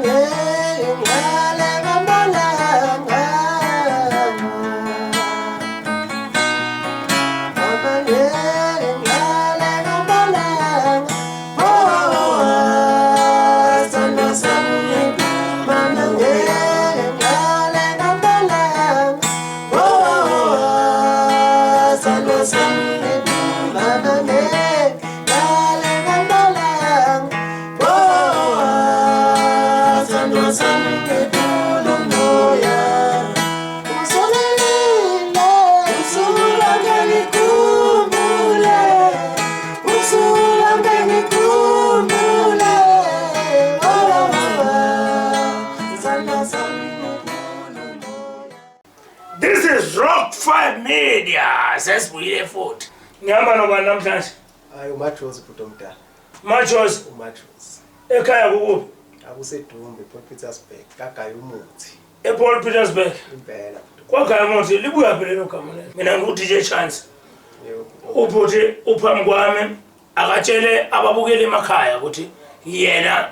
ngeke ngale ngamalanga. Mama ngeke ngale ngamalanga. Oh, sithando sami. Mama ngeke ngale ngamalanga. Oh, sithando sami. Mama ngeke ngale ngamalanga. Oh, sithando sami umoya. Usolelile, usulange ngikhumbule, usulange ngikhumbule. Oh, sithando sami umoya. This is Rock 5 Media. Sesibuyile futhi. Ngihamba nobani namhlanje? Hayi, uMajozi, bhuti omdala. Majozi, uMajozi. Ekhaya kukuphi? AkuseDumbe, Port Petersburg, kagaya umuthi. EPort Petersburg. Impela, bhuti. Kwagaya umuthi, libuya phela lelo gama lelo. Mina ngu DJ Chance. Yebo, bhuti. Ubhuti uphambi kwami akatshele ababukeli emakhaya ukuthi yena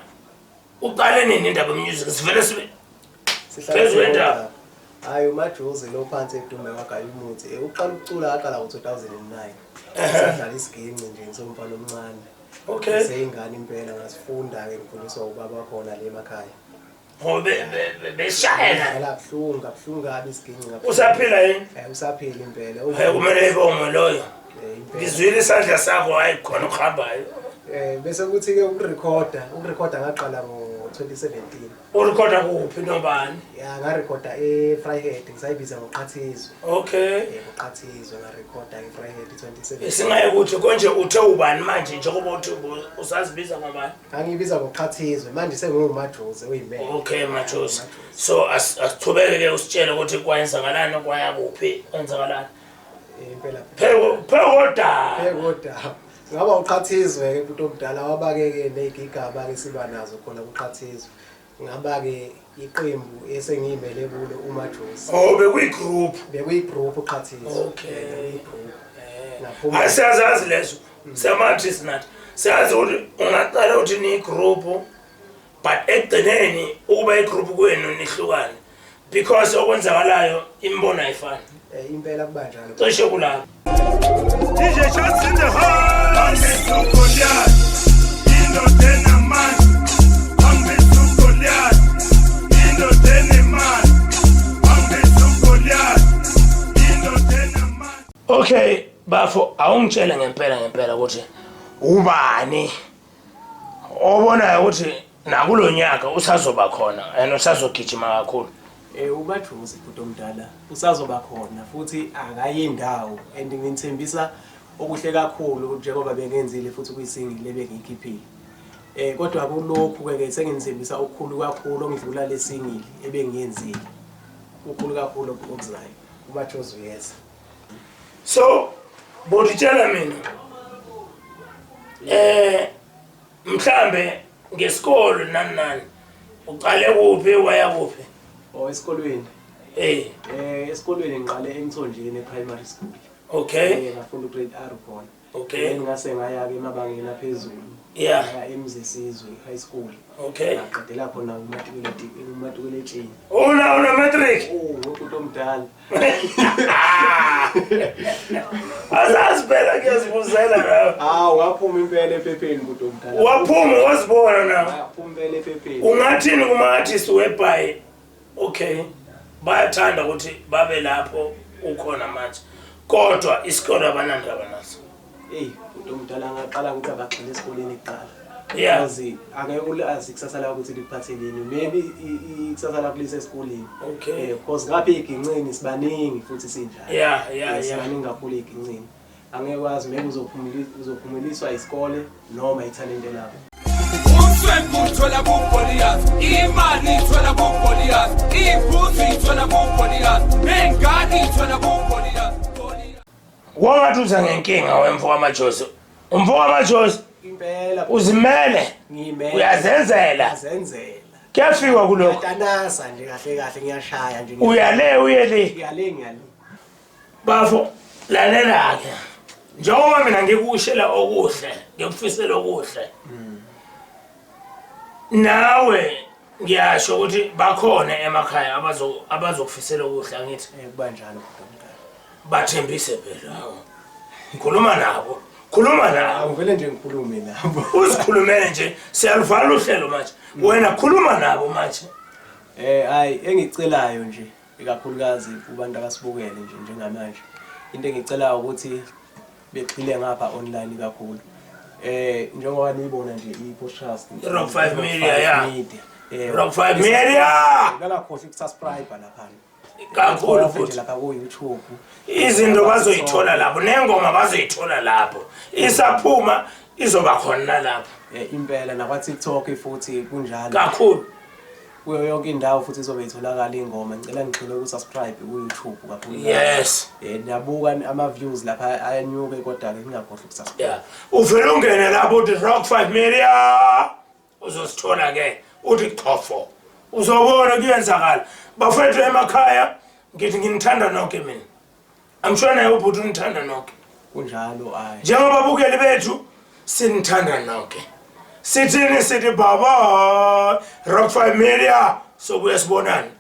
uqale nini indaba music, sivele sibe Sihlala phezu kwendaba. Hayi, uMajozi lo phansi eDumbe kwagaya umuthi. Uqala ukucula, aqala ngo-2009. Sadlala isiginci nje ngisomfana omncane. Seyingane impela, ngasifunda-ke, ngifundiswa ubaba khona le emakhaya. Ngoba beshayela. Dlala kabuhlungu, kabuhlungu kabi isiginci, kabuhlungu. Usaphila yini? Usaphila impela. Hayi, kumele ibongwe loyo. Impela. Ngizwile isandla sakho, hayi, khona okuhambayo. Bese kuthi-ke ukurekhoda ngaqala ngo-2017. Urekhoda kuphi, nobani? Ya, ngarekhoda e-Vryheid, ngisayibiza ngoQhathizwe. Ngoqhathizwe ngarekhoda e-Vryheid 2017. Singaye ukuthi konje uthe ubani manje, njengoba uthi usazibiza ngobani? Ngangiyibiza ngoQhathizwe, manje senginguMajozi oyimele. Okay, Majozi, so asithubeke ke, usitshele ukuthi kwayenzakalani, kwaya kuphi, kwenzakalani. Impela. Phekodaba. Phekodaba ngaba uQhathizwe-ke, bhuti omdala, wabake-ke ney'gigaba-ke siba nazo khona kuQhathizwe, ngaba-ke iqembu esengiyimele kulo, uMajozi. Oh, bekuyi-group. Bekuyi-group uQhathizwe. Bekuyi-group. Ngaphuma. Asiyazazi lezo, siyamathi nathi siyazi ukuthi ungaqala uthi niyi-group, but ekugcineni ukuba i-group kwenu nihlukane because okwenzakalayo imibono ayifani. Impela kuba njalo. Cishe kulapho. DJ Shots in the house. Goliath, indoda enamandla. Bambisa uGoliath, indoda enemali. Bambisa uGoliath, indoda enamandla. Okay bafo, awungitshele ngempela ngempela ukuthi ubani obonayo ukuthi nakulo nyaka usazoba khona and usazogijima kakhulu? UMajozi, bhuti omdala, usazoba khona futhi akayindawo, and nginithembisa okuhle kakhulu njengoba bengenzile futhi kuyi-single ebengiyikhiphile. Kodwa kulokhu ke senginithembisa okukhulu kakhulu okudlula le single ebengiyenzile. Kukhulu kakhulu okuzayo. UMajozi uyeza. So botitshela mina mhlambe ngesikolo nani nani, uqale kuphi, waya kuphi? Oh, esikolweni. Esikolweni ngiqale eMthonjeni e-primary school. Ngafunda u-grade R khona. Then ngase ngaya ke emabangeni aphezulu. Ngaya eMzesizwe High School. Ngaqedela khona umatikuletsheni. Una matric? Oh, ubhuti omdala. Asazi phela, kuyazibuzela nawe. Hawu, waphuma impela ephepheni, bhuti omdala. Waphuma, wazibona nawe. Waphuma impela ephepheni. Ungathini kuma-artist webhayi? Okay, bayathanda ukuthi babe lapho ukhona manje, kodwa isikole abanandaba naso. Eyi, bhuti omdala, ngaqala ukuthi abagxile esikoleni kuqala. Because angeke ulazi ikusasa lakho ukuthi likuphatheleni. Maybe ikusasa lakho lisesikoleni. Because ngapha ey'gincini sibaningi futhi sinjalo. Sibaningi kakhulu ey'gincini. Angeke wazi, maybe uzophumeliswa isikole noma ithalente lakho. Umswempu uthola kuGoliath, imali ithola kuGoliath, iy'mbuzi ithola kuGoliath, ney'ngane ithola kuGoliath. Goliath. Wangathi uza ngenkinga wemfo kaMajozi, umfo kaMajozi. Impela. Uzimele. Ngiyimele. Uyazenzela. Ngiyazenzela. Kuyafikwa kulokho. Ngiyatanasa nje kahle kahle, ngiyashaya nje. Uyale uye le. Ngiyale, ngiyale. Bafo, lalela-ke, njengoba mina ngikushela okuhle, ngikufisela okuhle, nawe. Ngiyasho ukuthi bakhona emakhaya abazokufisela okuhle angithi. Eh kuba njalo bhuti omdala. Bathembise phela. Hawu. Khuluma nabo. Khuluma nabo. Angivele nje ngikhulume nabo. Uzikhulumele nje siyaluvala uhlelo manje. Wena khuluma nabo manje. Eh hayi engicelayo nje ikakhulukazi kubantu abasibukele nje njengamanje. Into engicelayo ukuthi begxile ngapha online kakhulu. Eh njengoba niyibona nje i-podcast Rock 5 Media, yeah. Media. Eh Rock 5 Media! Bengakhohlwa ukusubscribe lapha. Kakhulu futhi. Lapha ku YouTube. Izinto bazoyithola lapho nengoma bazoyithola lapho. Isaphuma izoba khona nalapho. Eh impela nakwa TikTok futhi kunjalo. Kakhulu. Kuyo yonke indawo futhi izobe itholakala ingoma. Ngicela nigxile ku-subscribe ku-YouTube kakhulu. Yes. Eh niyabuka ama views lapha ayanyuke kodwa ke ningakhohlwa ukusubscribe. Yeah. Uvele ungene lapho uthi Rock 5 Media uzosithola ke uthi chofo. Uzobona kuyenzakala. Bafethu emakhaya ngithi nginithanda nonke mina. I'm sure naye ubhuti unithanda nonke. Kunjalo ayi. Njengababukeli bethu sinithanda nonke. Sithini sithi baba Rock 5 Media sobuye sibonane.